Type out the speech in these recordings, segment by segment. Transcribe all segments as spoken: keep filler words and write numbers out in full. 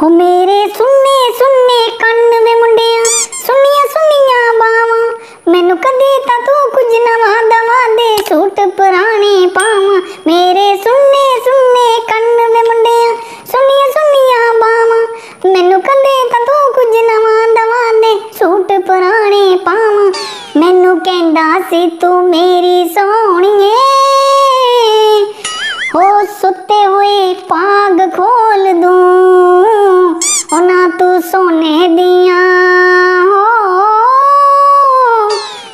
ओ मेरे सुन्ने सुन्ने कन्न वे मुंडिया, सुन्नियां सुन्नियां बावां, मैनू कदे तां तू कुछ नवां दवा दे, सूट पराने पावां। मेरे सुन्ने सुन्ने कन्न वे मुंडिया, सुन्नियां सुन्नियां बावां, मैनू कदे तां तू कुछ नवां दवा दे, सूट पराने पावां। मैनू कहंदा सी तू मेरी सोहणिए, ओ सुत्ते हुए पाग खोल दूं। ओ ना तू सोने दियां, हो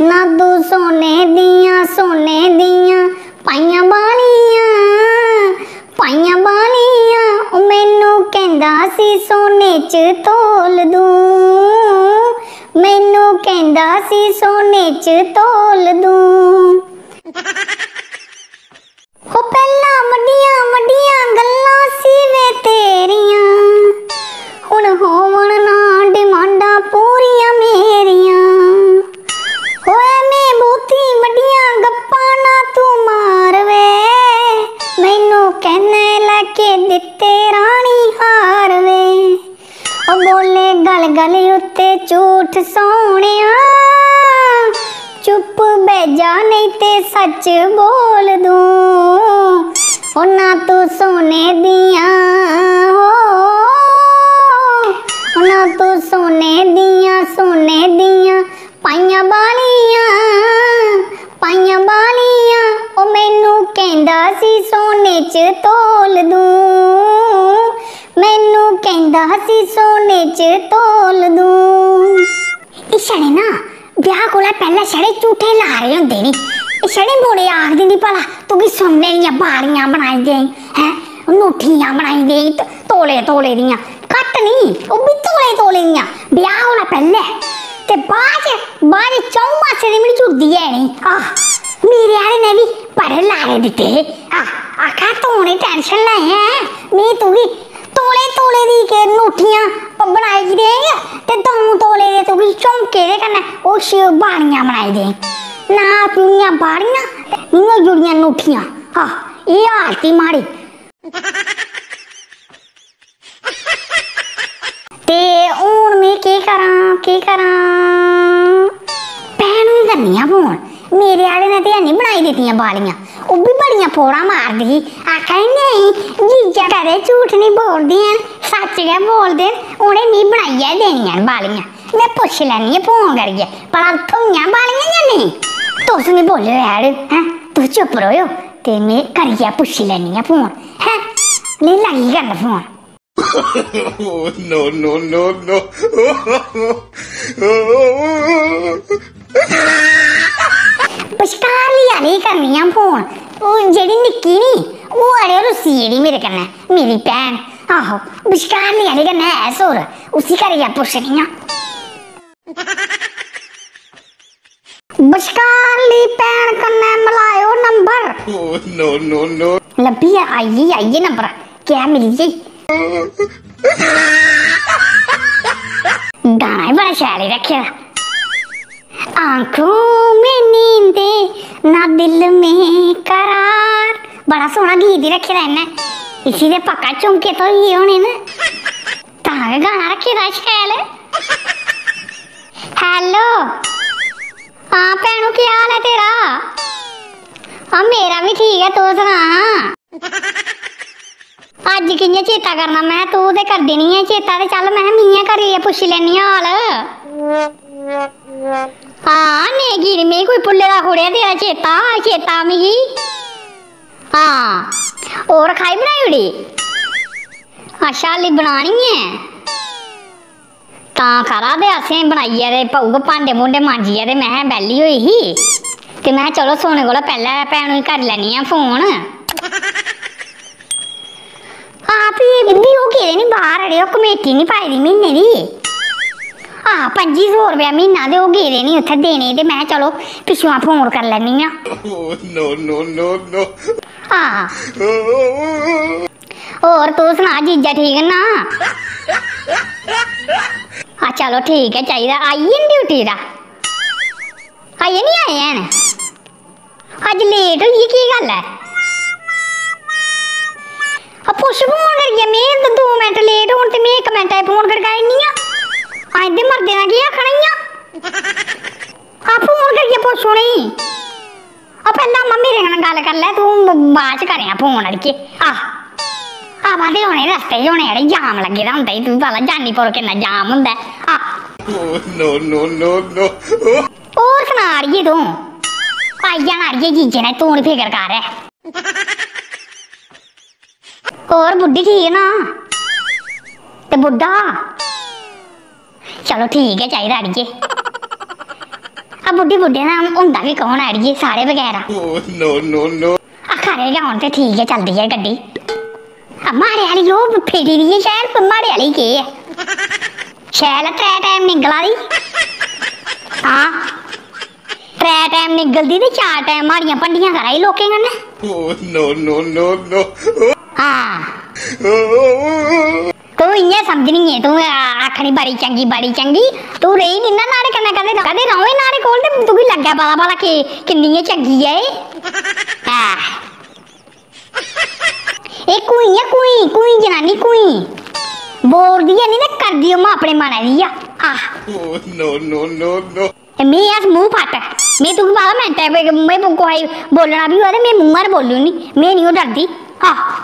ना तू सोने दियां, सोने दियां पाइयां बालियां, पाइयां बालियां। ओ मैनू कहंदा सी सोने च तोल दूं, मैनू कहंदा सी सोने च तोल दूं। ओ पैह्लां वड्डियां वड्डियां गल्लां सी वे तेरियां, हुन होवन ना डिमांडां पूरियां मेरियां। ओ ऐवें बहुती वड्डियां गप्पां ना तू मार वे, मैनू कहने लैके दित्ते रानी हार वे। ओ बोले गल गल उत्ते झूठ सोहणेआ, चुप बह जा नेईं ते सच बोल दूं। ओ ना तू सोने दियां, हो ना तू सोने दियां, सोने दियां पाइयां बालियां, पाइयां बालियां। ओ मैनू कहंदा सी सोने च तोल दूं, मैनू कहंदा सी सोने च तोल दूं। इस छड़े ना ब्याह कोला पैह्लें छड़े झूठे लारे होंदे नी। एह् छड़े मुड़े आखदे नी भला तुगी सुन्ने दियां बालियां बनाई देई, हैं, नूठियां बनाई देई, त-, तोले तोले दियां। घट्ट नी, ओह् बी तोले तोले दियां। ब्याह कोला पैह्लें। ते बाद च, बाद च च'ऊं मासें दी बी नी जुड़दी ऐ इ'नेंगी। आह, मेरे आह्ले ने बी बड़े लारे दित्ते हे। आह, आखा तूं नी tension लै, हैं, में तुगी तोले तोले दी के नूठियां प-, बनाई देंग ते द'ऊं तोले दे तुगी झुमके दे कन्नै ओह् शि-, बाड़ियां बनाई देंग। ना जुड़ियां बाड़ियां, निं जुड़ियां नूठियां। आह, एह् हालत ही माड़ी। ते हून में केह् करां, केह् करां? भैनू गी करनी आं फोन। मेरे आह्ले ने ते हैनी बनाई दित्तियां बालियां, ओह् बी बड़ियां फोड़ां मारदी ही। आखा दी, "नेईं, जीजा कदें झूठ निं बोलदे हैन, सच्च गै बोलदे न, उ'नें मी बनाइयै देनियां न बालियां। में पुच्छी लैन्नी आं फोन करियै, भला थ्होइयां बालियां जां नेईं?" तुस निं बोल्लेओ ऐड, हैं? तुस चुप्प र'वेओ ते में करियै पुच्छी लैन्नी आं फोन, हैं? में लगी करन phone. No, no, no, no। बश्कारली आह्ली करनी आं फोन। ओह् जेह्ड़ी निक्की नी, ओह् अड़ेओ रुस्सी जेह्ड़ी मेरे कन्नै, मेरी भैन। आहो, बश्कारली आह्ली कन्नै ऐ सुर, उसी करियै पुच्छनी आं। बश्कारली भैन कन्नै मलाएओ number. Oh, no, no, no। लब्भी गेआ, आई गेई, आई गेई नंबर। क्या मिली गेई? गाना ही बड़ा शैल ही रक्खे दा। आंखों में नींदे ना दिल में करार। बड़ा सोह्ना गीत ही रक्खे दा इ'न्नै। इसी ते पक्का झुमके थ्होई गे होने न। तां गै गाना रक्खे दा शैल। Hello। हां भैनू, केह् हाल ऐ तेरा? हां, मेरा बी ठीक ऐ, तूं सना। अज्ज कि'यां चेता करना? में, तूं ते करदी निं ऐ चेता, ते चल, में, में गै करियै पुच्छी लैन्नी आं हाल। हां, नेईं की निं, में कोई भुल्ले दा थोड़े ऐ तेरा चेता, चेता मिगी। हां, होर खाई बनाई ओड़ी? अच्छा, हाल्ली बनानी ऐ? तां खरा, ते असें बनाइयै ते प-, उ'ऐ भांडे भूंडे मांजियै ते में बेह्ली होई ही, ते में चलो सोने कोला पैह्लें भैनू गी करी लैन्नी आं फोन। हां, फ्ही इब्बी ओह् गेदे नी बाह्र, अड़ेओ, कमेटी नी पाई दी म्हीने दी। हां, पंजी सौ रपेआ म्हीना, ते ओह् गेदे नी उत्थै देने, ते में चलो पिच्छुआं फोन करी लैन्नी आं। Oh, no, no, no, no। हां। होर तूं सना, जीजा ठीक ना? हां, चलो ठीक ऐ, चाहिदा। आई गे न ड्यूटी दा? अजें निं आए हैन? अज्ज लेट होई गेई, केह् गल्ल ऐ? आ, पुच्छो फोन करियै, में ते दो मिंट लेट होन ते में इक मिंट कल्लै तूं बाद च करेआं फोन अड़िये। आह, आवा दे होने रस्ते च होने, अड़े जाम लग्गे दा होंदा ई, तुगी पता जानीपुर किन्ना जाम होंदा ऐ। आह। Oh, no, no, no, no। होर सना अड़िये तूं, आई जाना अड़िये जीजे ने, तूं निं फिकर कर। होर बुड्ढी ठीक ना? ते बुड्ढा? चलो ठीक गै चाहिदा अड़िये। आ बुड्ढी बुड्ढे दा होंदा बी कौन ऐ अड़िये, साढ़े बगैरा। Oh, no, no, no। आ खरे गै होन ते ठीक गै चलदी ऐ गड्डी। आ माड़े आह्ली ओह् फेरी दी ऐ शैल, पर माड़े आह्ली केह् ऐ? शैल ऐ, त्रै टैम निंगला दी। हां, त्रै टैम निगलदी ते चार टैम माड़ियां भंडियां करा दी लोकें कन्नै। Oh, no, no, no, no। हां। तूं इ'यां समझनी ऐ, तूं आ-, आखनी बड़ी चंगी, बड़ी चंगी। तूं रेही निं ना न्हाड़े कन्नै कदें, कदें र'वै न्हाड़े कोल ते तुगी लग्गै पता भला कि किन्नी गै चंगी ऐ एह्। हां। एह् कुइं ऐ, कुइं, कुइं जनानी, कुइं। बोलदी ऐ निं ते करदी उ'आं अपने मनै दी ऐ। आह। Oh, no, no, no, no। ते में अस मूंह् फट्ट। में तुगी पता मिंटै कोई, में कुसै गी बोलना बी होऐ ते में मुंहै पर बोली ओड़नी। में निं ओह् डरदी। आह।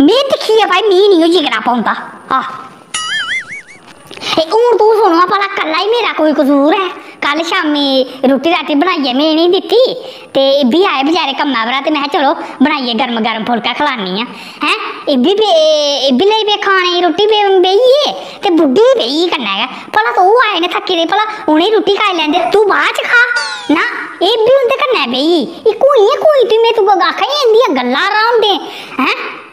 में दिक्खियै भाई, मी निं ओह् जिगरा पौंदा। आह। ते हून तूं सुन हां भला, कल्ला ई मेरा कोई कसूर ऐ? कल शामीं रुट्टी राटी बनाइयै में इ'नेंगी दित्ती ते एह् बी आए बचैरे कम्मै परा ते में चलो बनाइयै गर्म गर्म फुलका खलानी आं। हैं? एह् बी बे-, एह् बी लेई पे खाने गी रुट्टी बे-, बेहियै ते बुड्ढी बी बेही कन्नै गै। भला तूं आए न थक्के दे, भला उ'नेंगी रुट्टी खाई लैंदे, तूं बाद च खा। ना, एह् बी उं'दे कन्नै बेही। एह् कोई, एह् कोई, तूं में तुगी आखा दी, इं'दियां गल्लां रौह्न दे। हैं?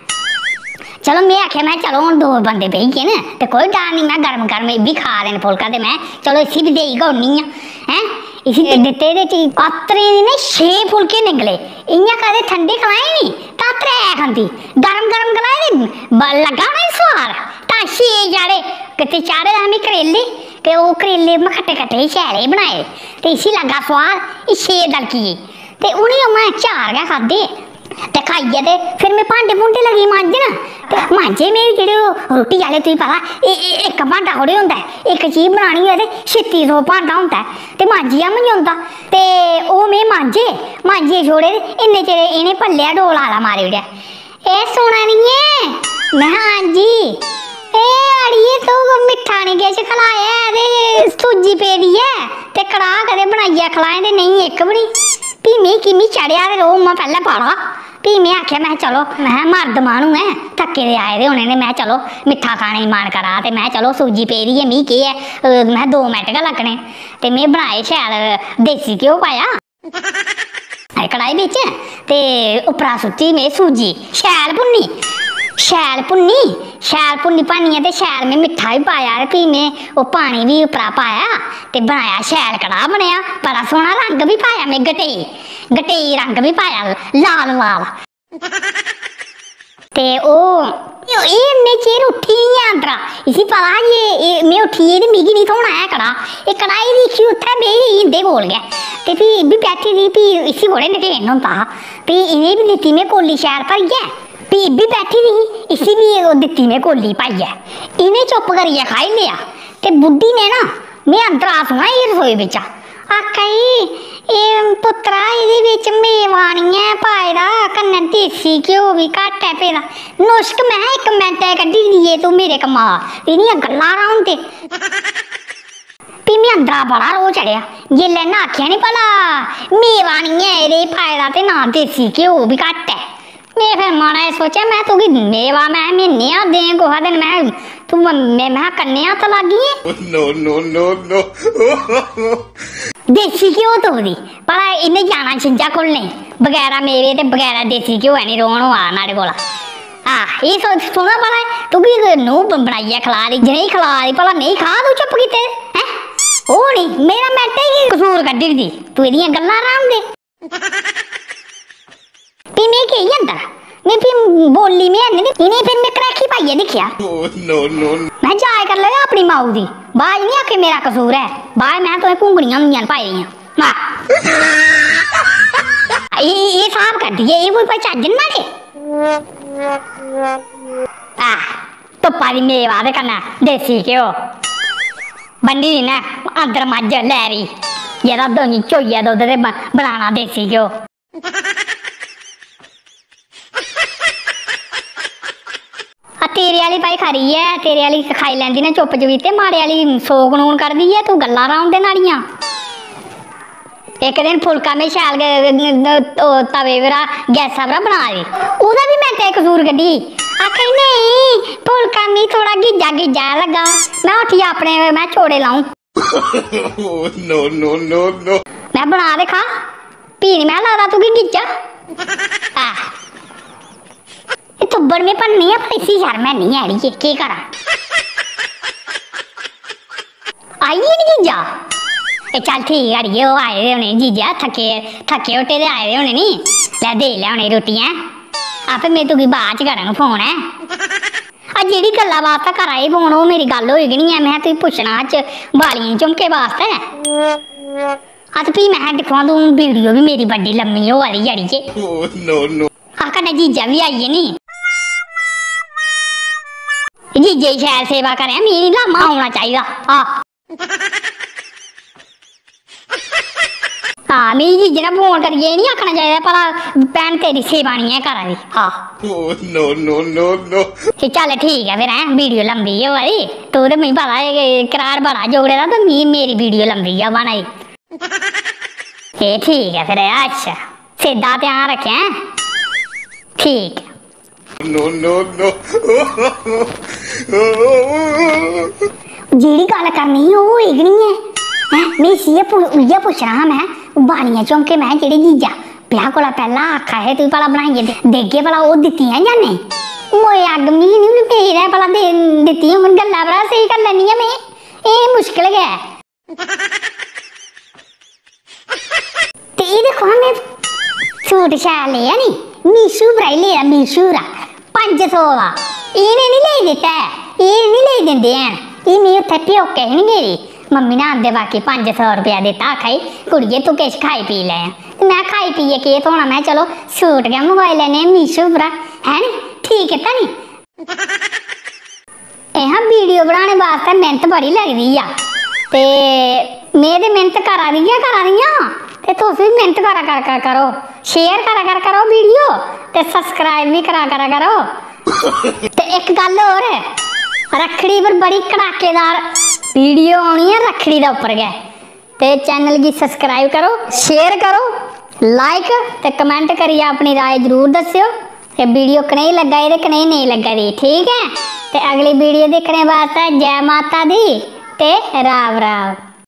चलो, में आखेआ, में, चलो, हून दो बंदे बेही गे न, ते कोई डर निं, में गर्म गर्म एह् बी खा दे न फुलका, ते में, चलो, इसी बी देई गै ओड़नी आं, हैं? इसी ते दित्ते दे च अत्तरें दी ना छे फुलके निकले। इ'यां कदें ठंडे खलाए नी, तां त्रै खंदी। गर्म गर्म खलाए ते ब-, लग्गा उ'नें गी सोआद, तां छे चाढ़े। ते चाढ़े दा हा में करेले, ते ओह् करेले में खट्टे खट्टे हे, शैल हे बनाए दे, ते इसी लग्गा सोआद, एह् छे दलकी गे। ते उ'नें उ'आं चार गै खाद्धे। ते खाइयै ते फिर में भांडे भूंडे लगी मांजन। ते मांजे में जेह्ड़े ओह् रुट्टी आह्ले, तुगी पता, ए-, ए-, इक भांडा थोड़े होंदा ऐ, इक चीज बनानी होऐ ते छित्ती सौ भांडा होंदा ऐ, ते मांजियै मंजोंदा। ते ओह् में मांजे, मांजियै छोड़े ते इन्ने चिर इ'नें पल्लेआ डोल आला मारी ओड़ेआ। "ए, सुना नी ऐ?" में, "हां जी।" "ए, अड़िये, तूं मिट्ठा नी किश खलाया ऐ ते सूजी पेदी ऐ, ते कड़ाह् कदें बनाइयै खलाएं ते नेईं इक बी नी।" फ्ही में किन्नी चढ़ेआ ते ओह् उ'आं पैह्लें बड़ा। फ्ही में आखेआ, में, "चलो," में, "मर्द माह्नू ऐ, थक्के दे आए दे होने, ते में, चलो, मिट्ठा खाने गी मन करा, ते में, चलो, सूजी पेदी ऐ, मी केह् ऐ, अ, में, दो मिंट गै लग्गने।" ते में बनाए शैल, देसी घ्यो पाया। कढ़ाई बिच ते उप्परा सुट्टी में सूजी, शैल भुन्नी, शैल भुन्नी, शैल भुन्नी भन्नियै ते शैल में मिट्ठा बी पाया ते फ्ही में ओह् पानी बी उप्परा पाया ते बनाया, शैल कड़ाह् बनेआ, बड़ा सोह्ना रंग बी पाया में, गटेई, गटेई रंग बी पाया, लाल लाल। ते ओह्, एह् इन्ने चिर उट्ठी निं ऐ अंदरा। इसी पता हा जे एह्, में उट्ठी गेई ते मिगी निं थ्होना ऐ कड़ाह्। एह् कड़ाही दिक्खी उत्थै बेही गेई इं'दे कोल गै। ते फ्ही इब्बी बैठी दी, फ्ही इसी कोह्ड़े नटेन होंदा हा। फ्ही इ'नें बी दित्ती में कोली शैल भरियै। फ्ही इब्बी बैठी दी ही, इसी बी ओह् दित्ती में कोली पाइयै। इ'नें चुप्प करियै खाई लेआ। ते बुड्ढी ने ना, में अंदरा सुना एह् रसोई बिच्चा। आखा दी, "एह् पुत्तरा, एह्दे बिच मेवा निं ऐ पाए दा, कन्नै देसी घ्यो बी घट्ट ऐ पेदा।" नुश्क में इक मैंटै कड्ढी दी ऐ तूं मेरे कम्मा दा, इ'दियां गल्लां रौह्न दे। फ्ही में अंदरा बड़ा रोह् चढ़ेआ, जेल्लै इ'न्नै आखेआ निं भला मेवा निं ऐ एह्दे च पाए दा ते ना देसी घ्यो बी घट्ट ऐ। में फिर मनै च सोचेआ, में तुगी मेवा, में, में नेहा दें कुसै दिन, में, तूं म-, में, में कन्नै हत्थ लागी ऐ। No, no, no, no। देसी घ्यो तुपदी, भला इ'न्नै जाना छिंजा घुलने, बगैरा मेवे ते बगैरा देसी घ्यो है निं, रोन होआ दा न्हाड़े कोला। आह, एह् सो-, सुनो भला, तुगी नूंह् ब-, बनाइयै खला दी, जनेही खला दी, भला नेईं खा तूं चुप्प कीते दे, हैं? ओह् निं, मेरा मैंटे गी कसूर कड्ढी ओड़दी, तूं एह्दियां गल्लां रौह्न दे। फ्ही में गेई अंदर, में फ्ही बोल्ली में हैनी ते इ'नें फिर में कड़ाखी पाइयै दिक्खेआ। Oh, no, no, no। में जाच करी लैओ अपनी माऊ दी, बाज निं आखे मेरा कसूर ऐ, बाज में तुसें घुंगनियां होंदियां न पाई दियां। वाह। एह्, एह् स्हाब करदी ऐ, एह् कोई भाई चज्ज न न्हाड़े? आह। तुप्पा दी मेवा ते कन्नै देसी घ्यो। बंडी ने अंदर मज्झ लै दी, जेह्ड़ा दो-, चोइयै दुद्ध ते ब-, बनाना देसी घ्यो। आ, तेरे आह्ली भाई खरी ऐ, तेरे आह्ली खाई लैंदी ना चुप्प चपीते, माड़े आह्ली सौ कनून कड्ढदी ऐ, तूं गल्लां रौंह्दे न्हाड़ियां। इक दिन फुलका में शैल गै, ओह्, तवे परा, गैसा परा बना दी, ओह्दा बी में ते कसूर कड्ढी। आखै, "नेईं, फुलका मी थोह्ड़ा गिज्जा गिज्जा लग्गा।" में उट्ठियै अपने, में चौड़े लाऊं। Oh, no, no, no, no। में बना ते खा, फ्ही निं में लगदा तुगी गिज्जा। आ। एह् तुब्बड़ में भन्ननी ऐ, पर इसी शर्म है निं ऐ अड़िये, केह् करां? आई गै निं जीजा। ए, चल ठीक ऐ अड़िये, ओह् आए दे होने जीजा, थक्के, थक्के हुट्टे दे आए दे होने नी। लै, देई लै उ'नें रुट्टियां। आपे में तुगी बाद च करङ फोन, ऐ। आ जेह्ड़ी गल्ला बास्तै करा दे फोन, ओह् मेरी गल्ल होई गै निं ऐ। में तुगी पुच्छना अज्ज बालियें झुमके बास्तै। आ ते फ्ही में दिक्खो हां, तूं वीडियो बी मेरी बड्डी लम्मी होआ दी अड़िये। Oh, no, no। आ कन्नै जीजा बी आई गे नी। जीजे दी शैल सेवा करें, मी निं लामा औना चाहिदा। आ। हां, मी जीजे ने फोन करियै एह् निं आखना चाहिदा, भला भैन तेरी सेवा निं ऐ करा दी। हां। Oh, no, no, no, no। ते चल ठीक ऐ फिर, हैं, वीडियो लम्बी गै होआ दी। तूं ते, मी पता ऐ कि करार बड़ा जोड़े दा, ते मी, मेरी वीडियो लम्बी गै बना दी। एह् ठीक ऐ फिर, अच्छा, सिद्धा ध्यान रक्खें, हैं? ठीक। No, no, no। जेह्ड़ी गल्ल करनी ही, ओह् होई गै निं ऐ। हैं? में इसी गै पु-, उ'ऐ पुच्छना हा में, ओह् बालियां झुमके में जेह्ड़े जीजा ब्याह् कोला पैह्लें आखा हे तुगी भला बनाइयै दे-, देगे, भला ओह् दित्तियां जां नेईं? मोए अग्ग, मी निं मेद ऐ भला दे-, दित्तियां होङन, गल्ला परा स्हेई करी लैन्नी आं में। एह् मुश्कल गै ऐ। ते एह् दिक्खो हां, में सूट शैल लेआ नी, मीशो परा ही लेआ, मीशो परा, पंज सौ दा। इ'नें निं लेई दित्ता ऐ, एह् निं लेई दिंदे हैन। एह् में उत्थै प्योकै ही निं गेदी, मम्मी ने आंदे बाकी पंज सौ रपेआ दित्ता, आखा दी, "कुड़िये, तूं किश खाई पी लै।" ते में खाई पीयै केह् थ्होना, में चलो सूट गै मंगवाई लैन्ने आं मीशो परा, है नी? ठीक कीता नी? एह् वीडियो बनाने बास्तै मेह्नत बड़ी लगदी ऐ, ते में ते मेह्नत करा दी ऐ, करा दी आं, ते तुस बी मेह्नत करा, कर, कर, करो, share करा, कर, करो वीडियो, ते subscribe बी करा, करा, करो। ते इक गल्ल होर, रक्खड़ी पर बड़ी कड़ाकेदार वीडियो औनी ऐ रक्खड़ी दे उप्पर गै। ते channel गी subscribe करो, share करो, like ते comment करियै अपनी राय जरूर दस्सेओ कि वीडियो कनेही लग्गा दी ते कनेही नेईं लग्गा दी, ठीक ऐ? ते अगली वीडियो दिक्खने बास्तै जै माता दी ते राम राम।